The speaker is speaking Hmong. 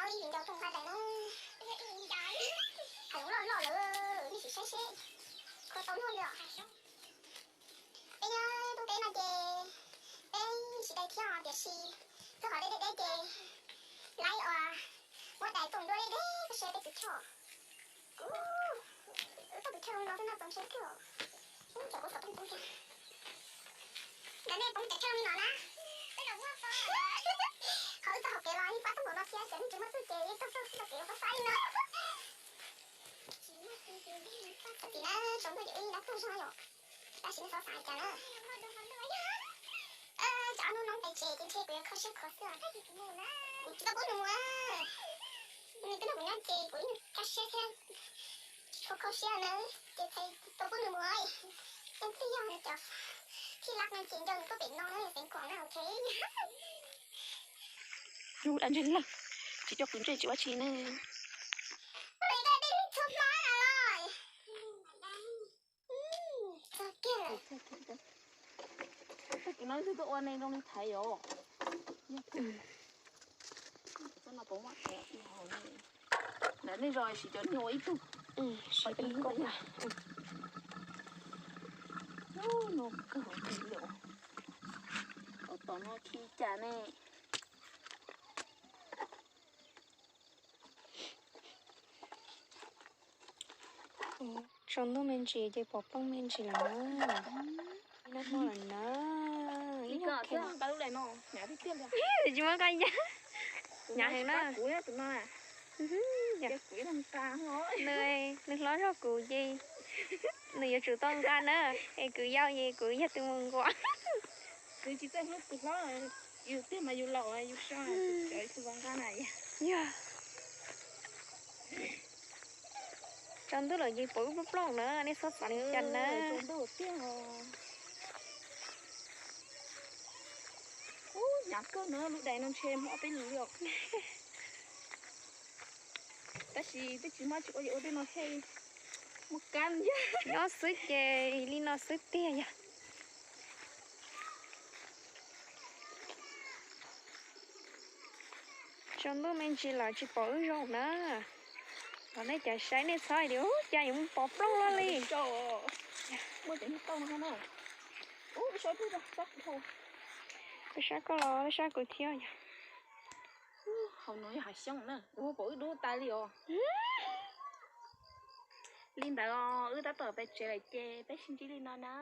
Ib viv ncaus tuaj nqa daim na, hais loj loj lawm, nej sim saib seb kho tau luag li os. Peb nyob Toob Teb no ces peb tsis dai thiab tiam sis txog qhov deb deb deb ces laib uas muab daim tuaj nruab deb deb koj saib peb tus choj. Kuv tau tus choj no twb noj txaus ntshe thiab. Ub, cov kuv kom poob poob thiab. Ntawm nej poob cov choj li no na. Qhov wb txoj hauv kev los yeej pab tau npaum no thiab, cov neeg tsis muaj txuj ces yeej taug txoj kev ua fab fab li no. Tsis na, tsaus ntuj ces wb dab tuaj zog yom. Tab sis nej txhob xav li cas na. Tsam ob hnub no pem tsev ces ntshe kuv yuav kho siab kho xwb. Kuv tsis tau pub nws mus. Nws twb nrog kuv nyob ces kuv yeej kaj siab thiab. Tsis tshua kho siab na, ces txhais tau pub nws mus. Yeej twb yog nws cov thij lab no ces nco nws tuaj pem no na, xeev khoom na, ok. Yus dab ntseg lawm, tsis coj kwv ntsej tsis ua tsi ne. Txog kiag lawm. Tag kis no twb tuaj ua neeg zoo li thaiv os. Ntawm nej zos sim cov niag ua ib tug. No kawg li os. Tom no khi cas ne. Tsaus ntuj me ntsis ces pom plooj me ntsis lawm na. Ib nab hmo lawm na. Tsis muab koj ncaj. Hnyav heev na. Nws, nws hlob zog kuv ces nws yuav tsum tau nqa na, es kuv yau ces kuv yog tus mus nquam. Nws tsis txawj hlub tus hlob, yus tiag mas yus laus yus so, cov tus nqa na. Yog. Tsaus ntuj lawm ces pom wb plooj plooj na, nej txhob xav li cas na. Tsaus ntuj tiag os. Ub, hnyav kawg na, lub daim no ntshe mob peb lus li os. Tab sis twb tsis muaj tsis ua, ua tej no thiaj muaj kab thiab. Nyob xwb ces li no xwb tiag yog. Tsaus ntuj me ntsis los tsis pom wb zoo na. Los nej cov saib nej txhob tias ub cas yuav mus pom plooj luaj li. Muaj cov niag tauj no na. Ub, sab kuv, peb sab koj los peb sab kuv thiab yog. Hauv no yog hav xyoob na, ua pom wb dub tas li os. Li ntawd os, wb tab tom pem tsev lawm ces peb sib ntsib li no na.